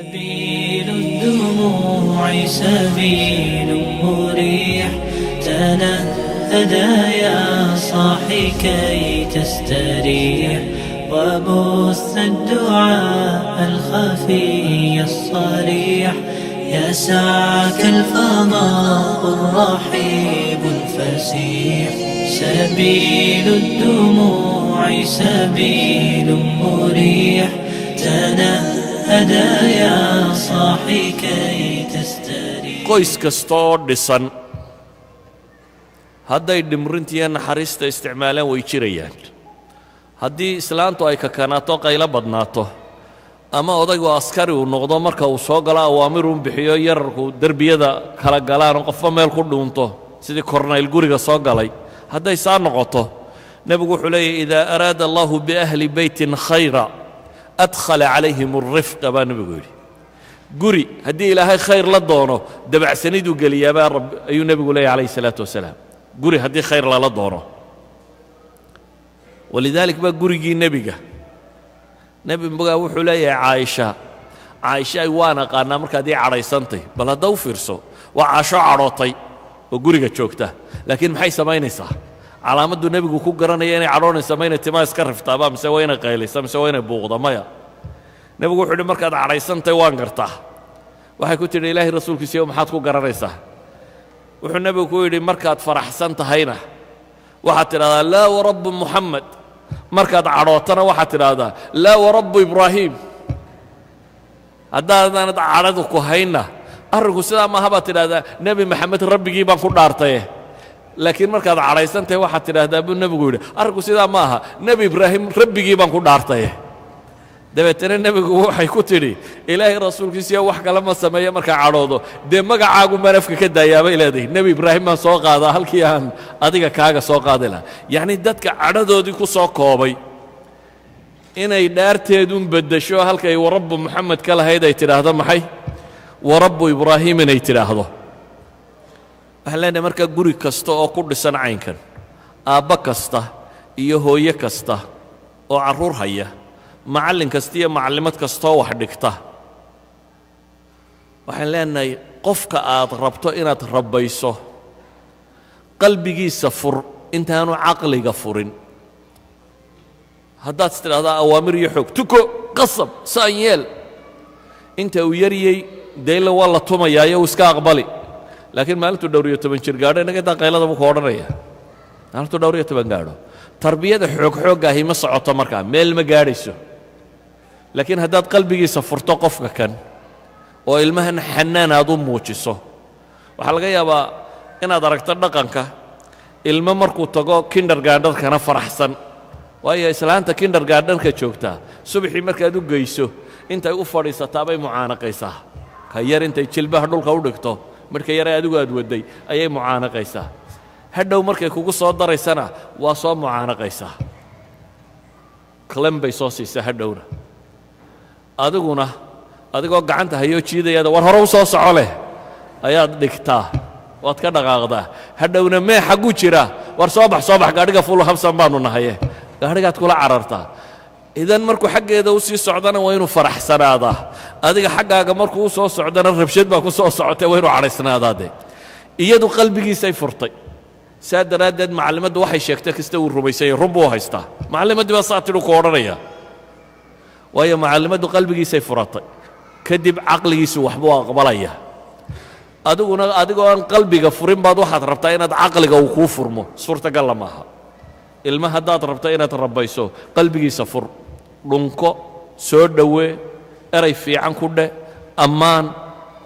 سبيل الدموع سبيل مريح، تنهدى يا صاحي كي تستريح، وبث الدعاء الخفي الصريح، يسعك الفضاء الرحيب الفسيح. سبيل الدموع سبيل مريح، تنهدى يا صاحي كي تستريح. Qoys kasta oo dhisan hadday dhimrintiiyo naxariista isticmaalaan, way jirayaan. Haddii islaantu ay kakanaato, qaylo badnaato, ama odaygu askari uu noqdo, marka uu soo galo awaamirun bixiyo, yararku derbiyada kala galaanoo qofba meel ku dhuunto sidii kornayl guriga soo galay, hadday saa noqoto, nebigu wuxuu leeyahy: "إذا أراد الله بأهل بيت خيرا أدخل عليهم الرفق" baa nebigu yidhi. Guri haddii Ilaahay khayr la doono, dabacsaniduu geliyaabaa rab, ayuu nebigu leeyahy calayhi salaatu wasalaam. Guri haddii khayr lala doono. ولذلك baa gurigii nebiga, nebiga wuxuu leeyahay Caaisha: "Caaisha, ay waan aqaanaa markaad ii cadhaysantay." Bal hadda u fiirso, waa Caasho cadhootay oo guriga joogta, laakiin maxay samaynaysaa? Calaamaddu nebigu ku garanaya inay cadhoonaysa ma inay timaa iska riftaaba, mise waa inay qaylaysa, mise waa inay buuqda? Maya. Nebigu wuxuu yidhi: "Markaad cadhaysantay waan gartaa." Waxay ku tidhi: "Ilaahay rasuulkiisiyo, maxaad ku garanaysaa?" Wuxuu nebigu ku yidhi: "Markaad faraxsan tahayna waxaad tidhahdaa: 'Laa warabbu Muxamed.' Markaad cadhootana waxaad tidhaahdaa: 'Laa warabbu Ibraahim.' Haddaadaanad cadhadu ku haynna, arrinku sidaa maaha, baad tidhahdaa: 'Nebi Maxamed rabbigii baan ku dhaartaye.' Laakiin markaad cadhaysan tahay waxaad tidhaahdaa," buu nebigu yidhi, "arrinku sidaa ma aha, Nebi Ibraahim rabbigii baan ku dhaartaye." Dabeetana nebigu waxay ku tidhi: "Ilaahay rasuulkiisiyo, wax kale ma sameeyo markaa cadhoodo, dee magacaagu baan afka ka daayaa," bay leedahay. "Nebi Ibraahim baan soo qaadaa halkii aan adiga kaaga soo qaadi lahaa." Yacnii dadka cadhadoodii ku soo koobay inay dhaarteedun beddesho, halkay "warabbu Moxamed" ka lahayd ay tidhaahdo maxay? "Warabbu Ibraahim" inay tidhaahdo. Waxaan leenahay markaa, guri kasta oo ku dhisan caynkan, aabbo kasta iyo hooyo kasta oo carruur haya, macallin kasta iyo macallimad kastaoo wax dhigta, waxaan leenahay: qofka aad rabto inaad rabbayso, qalbigiisa fur intaanu caqliga furin. Haddaad is tidhahdaa awaamir iyo xoog, tuko, qasab, saan yeel, inta uu yaryey deyla waa la tumayaayo uu iska aqbali. Laakiin maalintuu dhowr iyo toban jir gaadho, inaga daa qaylada, buu ku odhanaya. Maalintuu 14 gaadho, tarbiyada xoog xooggaahi ma socoto, markaa meel ma gaadhayso. Laakiin haddaad qalbigiisa furto qofka kan oo ilmahan xanaan aad u muujiso, waxaa laga yaabaa inaad aragto dhaqanka ilmo markuu tago kindergartenkana faraxsan, waayo islaanta kindergartenka joogtaa subaxii markaad u geyso, intay u fadhiisataa bay mucaanaqaysaa ka yar. Intay jilbaha dhulka u dhigto marka yare adigu aad wadday ayay mucaanaqaysaa. Hadhow markay kugu soo daraysana waa soo mucaanaqaysaa, klan bay soo siisaa. Hadhowna adiguna adigoo gacanta hayoo jiidayaada "War, hore u soo soco" leh ayaad dhigtaa, waad ka dhaqaaqdaa. Hadhowna "Mee, xagguu jiraa? War soo bax, soo bax, gaadhiga fulu, habsan baanu nahaye." Gaadhigaad kula carartaa. Idan markuu xaggeeda u sii socdana waa inuu faraxsanaadaa, adiga xaggaaga markuu u soo socdana rabshad baa ku soo socotay, waa inuu cadhaysnaadaa. Dee iyadu qalbigiisay furtay. Saa daraaddeed macallimaddu waxay sheegtay kasta uu rumaysanyay, run buu haystaa. "Macallimaddii baa saa tidhi," ku odhanaya, waayo macallimaddu qalbigiisay furatay. Kadib caqligiisu waxbuu aqbalaya. Adiguna adigoo aan qalbiga furin baad waxaad rabtaa inaad caqliga uu kuu furmo. Suurtagalla maaha. Ilma haddaad rabto inaad rabbayso, qalbigiisa fur, dhunko, soo dhowee, eray fiican ku dheh, ammaan.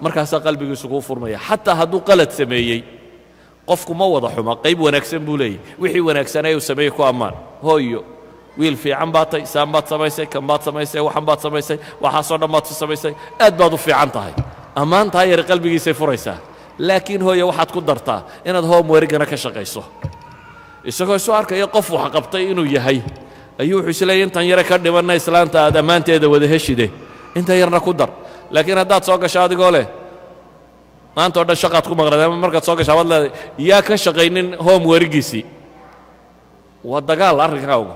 Markaasaa qalbigiisu kuu furmaya. Xataa hadduu qalad sameeyey, qofku ma wada xuma, qayb wanaagsan buu leeyahy. Wixii wanaagsanay uu sameeyey ku ammaan. "Hooyo, wiil fiican baad tay, saan baad samaysay, kan baad samaysay, waxan baad samaysay, waxaasoo dhan baad samaysay, aad baad u fiican tahay." Ammaantaa yari qalbigiisay furaysaa. "Laakiin hooye, waxaad ku dartaa inaad homeworkgana ka shaqayso." Isagoo isu arkaya qof wax qabtay inuu yahay ayuu wuxuu isleeyahy: "Intan yare ka dhimanna islaanta aad ammaanteeda wada heshide, intan yarna ku dar." Laakiin haddaad soo gasho adigoo leh maanta o dhan shaqaad ku maqnayd, ama markaad soo gashaa baad leedahay "Yaa ka shaqaynin homeworkgiisii?", waa dagaal arrinkaagu.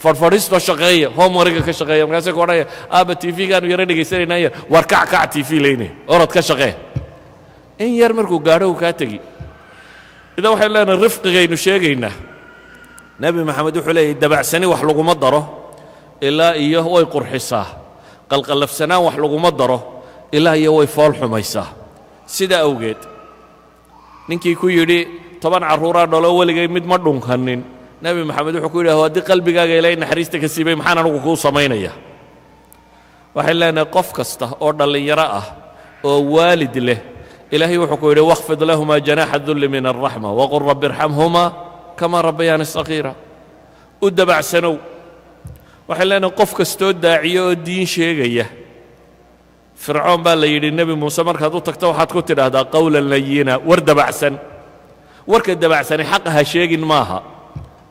Fadhfadhiistoo shaqeeya, homework-ga ka shaqeeya. Markaasay ku odhanaya, "Aaba, TV-gaanu yaro dhegaysanayna yar." War kac, kac, TV leyne, orod ka shaqee. In yar markuu gaadho uu kaa tegi. Idan waxaynu leenahay, rifqigaynu sheegaynaa, Nebi Maxamed wuxuu leeyahy, dabacsani wax laguma daro ilaa iyo way qurxisaa, qalqallafsanaan wax laguma daro ilaa iyo way fool xumaysaa. Sidaa awgeed ninkii ku yidhi, "10 carruuraa dhalo, weligay mid ma dhunkanin," Nebi Maxamed wuxuu ku yidhi, "Haddii qalbigaaga Ilaahay naxariista ka siibay, maxaan anugu kuu samaynaya?" Waxay leenahay, qof kasta oo dhallinyaro ah oo waalid leh, Ilaahay wuxuu ku yidhi, واخفض لهما جناح الذل من الرحمة وقل رب ارحمهما كما ربياني صغيرا. U dabacsanow. Waxay leenahay, qof kastoo daaciyo oo diin sheegaya, Fircoon baa la yidhi, "Nebi Muuse markaad u tagto waxaad ku tidhaahdaa قولا لينا," war dabacsan. Warka dabacsani xaqa ha sheegin maaha.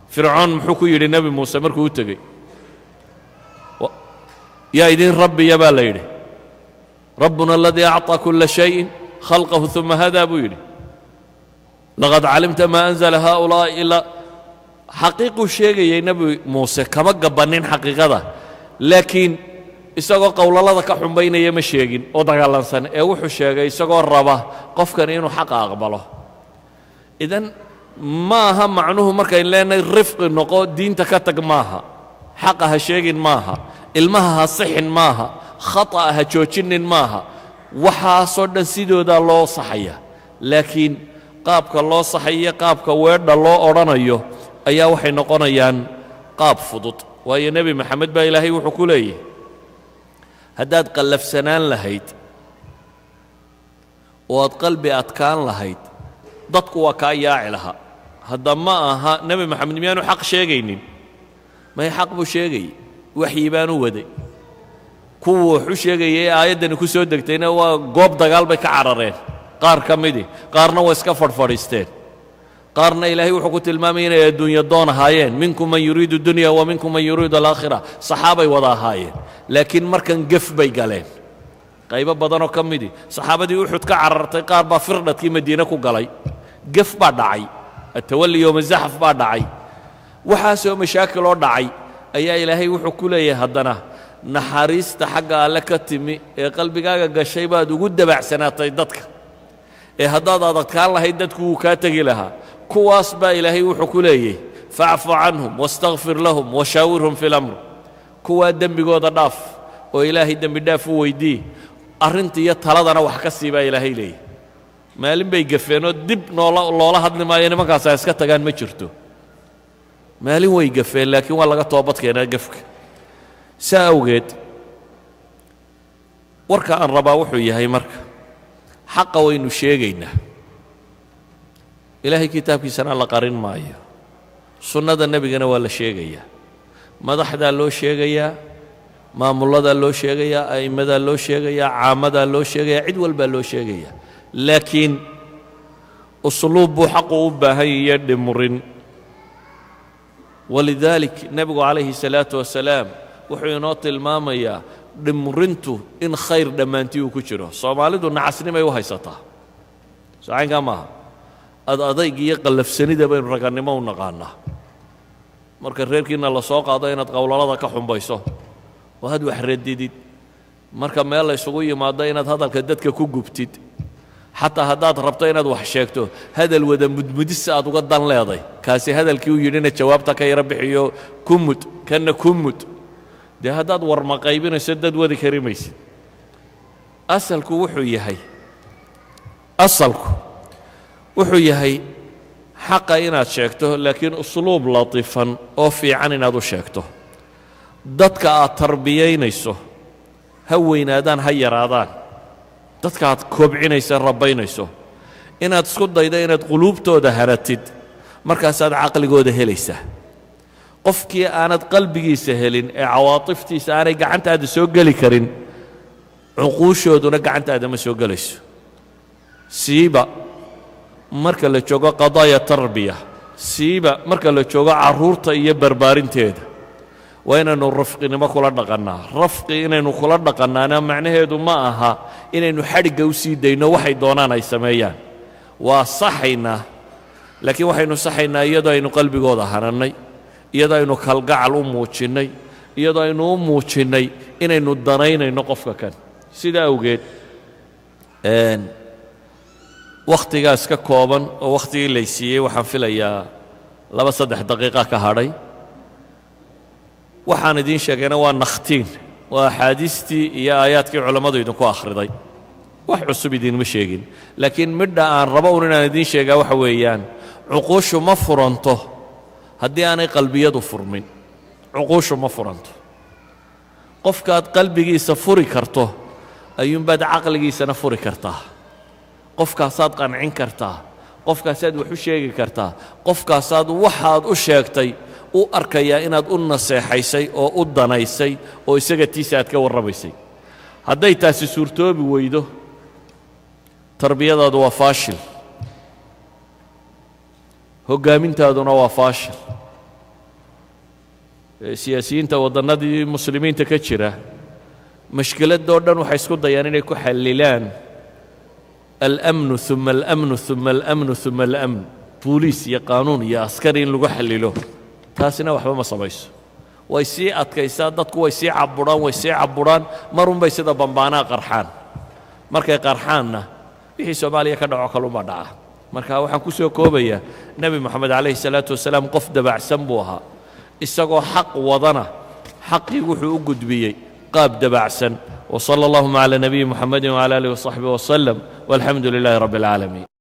Fircoon muxuu ku yidhi Nebi Muuse markuu u tegey? "Yaa idin rabbiya?" baa la yidhi. ربنا الذي أعطى كل شيء خلقه ثم هدى, buu yidhi. لقد علمت ما أنزل هؤلاء إلا. Xaqiiquu sheegayay Nebi Muuse, kama gabbannin xaqiiqada, laakiin isagoo qowlalada ka xumbaynaya ma sheegin oo dagaalansan, ee wuxuu sheegay isagoo raba qofkan inuu xaqa aqbalo. Idan ma aha macnuhu markayn leenahay rifqi noqo, diinta ka tag maaha, xaqa ha sheegin maaha, ilmaha ha sixin maaha, khata'a ha joojinin maaha. Waxaasoo dhan sidoodaa loo saxaya, laakiin qaabka loo saxayo, qaabka weedha loo odhanayo ayaa waxay noqonayaan qaab fudud. Waayo, Nebi Maxamed baa Ilaahay wuxuu ku leeyahy, "Haddaad qallafsanaan lahayd oo aad qalbi adkaan lahayd, dadku waa kaa yaaci lahaa." Hadda ma aha, Nebi Maxamed miyaanu xaq sheegaynin? May, xaq buu sheegayey, waxyi baanu waday. Kuwu wax u sheegayay ee aayaddani ku soo degtayna waa goob dagaal bay ka carareen qaar ka midii, qaarna waa iska fadhfadhiisteen, qaarna Ilaahay wuxuu ku tilmaamaya inay adduunya doon ahaayeen, منكم من يريد الدنيا ومنكم من يريد الآخرة. Saxaabay wada ahaayeen, laakiin markan gef bay galeen qaybo badanoo ka midii. Saxaabadii Uxud ka carartay qaar baa firdhadkii Madiine ku galay. Gef baa dhacay, التولي يوم الزحف baa dhacay. Waxaasoo mashaakiloo dhacay ayaa Ilaahay wuxuu ku leeyahay, haddana naxariista xagga Alle ka timi ee qalbigaaga gashay baad ugu dabacsanaatay dadka, ee haddaad adadkaan lahayd dadku wuu kaa tegi lahaa. Kuwaas baa Ilaahay wuxuu ku leeyahy, فاعف عنهم واستغفر لهم وشاورهم في الأمر. Kuwaa dembigooda dhaaf oo Ilaahay dembi dhaaf u weydii, arrinta iyo taladana wax ka sii, baa Ilaahay leeyahy. Maalin bay gafeenoo dib noola loola hadli maayo, nimankaas ha iska tagaan, ma jirto. Maalin way gafeen, laakiin waa laga toobad keenaa gefka. Saa awgeed warka aan rabaa wuxuu yahay, marka xaqa waynu sheegaynaa, Ilaahay kitaabkiisana la qarin maayo, sunnada Nebigana waa la sheegayaa, madaxdaa loo sheegayaa, maamulladaa loo sheegayaa, a'immadaa loo sheegayaa, caamadaa loo sheegayaa, cid walbaa loo sheegayaa, laakiin usluub buu xaqu u baahan yahiyo dhimrin. ولذلك nebigu calayhi salaatu wasalaam wuxuu inoo tilmaamayaa dhimrintu in khayr dhammaantii uu ku jiro. Soomaalidu nacasnimay u haysataa, soo caynkaa maaha? Ad adayg iyo qallafsanida baynu ragannimo u naqaannaa. Marka reerkiinna la soo qaado inaad qowlalada ka xumbayso oo had wax radidid, marka meel la ysugu yimaado inaad hadalka dadka ku gubtid, xataa haddaad rabto inaad wax sheegto, hadal wada mudmudisa aad uga dan leeday, kaasi hadalkii uu yidhina jawaabta ka yaro bixiyo, ku mud kanna ku mud. Dee haddaad warma qaybinayso, dad wadi kari maysid. Asalku wuxuu yahay xaqa inaad sheegto, laakiin usluub latifan oo fiican inaad u sheegto. Dadka aad tarbiyaynayso, ha weynaadaan ha yaraadaan, dadka aad kobcinayso, rabbaynayso, inaad isku daydo inaad quluubtooda haratid, markaasaad caqligooda helaysaa. Qofkii aanad qalbigiisa helin ee cawaatiftiisa aanay gacantaada soo geli karin, cuquushooduna gacantaada ma soo gelayso. Siiba marka la joogo قضايا تربية, siiba marka la joogo carruurta iyo barbaarinteeda, waa inaynu rafqinimo kula dhaqannaa. Rafqi inaynu kula dhaqannaana macnaheedu ma aha inaynu xadhigga u sii dayno, waxay doonaan ay sameeyaan. Waa saxaynaa, laakiin waxaynu saxaynaa iyadoo aynu qalbigooda hanannay, Iyadoo aynu kalgacal u muujinnay, iyadoo aynu u muujinnay inaynu danaynayno qofka kan. Sidaa awgeed, wakhtigaas ka kooban oo wakhtigii laysiiyey, waxaan filayaa 2-3 daqiiqa ka hadhay. Waxaan idiin sheegayna waa nakhtiin, waa axaadiistii iyo aayaadkii culammadu idinku akhriday. Wax cusub idiinma sheegin, laakiin midha aan rabo un inaan idiin sheegaa waxa weeyaan: cuquushu ma furanto haddii aanay qalbiyadu furmin. Cuquushu ma furanto. Qofkaad qalbigiisa furi karto ayuunbaad caqligiisana furi kartaa. Qofkaasaad qancin kartaa, qofkaasaad wax u sheegi kartaa, qofkaasaad waxaad u sheegtay u arkayaa inaad u naseexaysay oo u danaysay oo isaga tiisa aad ka warramaysay. Hadday taasi suurtoobi weydo, tarbiyadaadu waa faashil, hoggaamintaaduna waa faashil. Siyaasiyiinta waddannadii muslimiinta ka jira mashkiladoo dhan waxay isku dayaan inay ku xallilaan الأمن ثم الأمن ثم الأمن ثم الأمن, booliis iyo qaanuun iyo askari in lagu xallilo. Taasina waxba ma samayso, way sii adkaysaa. Dadku way sii caburaan, way sii caburaan, marunbay sida bambaanaa qarxaan. Markay qarxaanna, wixii Soomaaliya ka dhaco kaluma dhaca. Marka waxaan ku soo koobayaa, Nebi Moxamed calayhi salaatu wasalaam qof dabacsan buu ahaa. Isagoo xaq wadana, xaqii wuxuu u gudbiyey qaab dabacsan. وصلى اللهم على نبي محمد وعلى آله وصحبه وسلم، والحمد لله رب العالمين.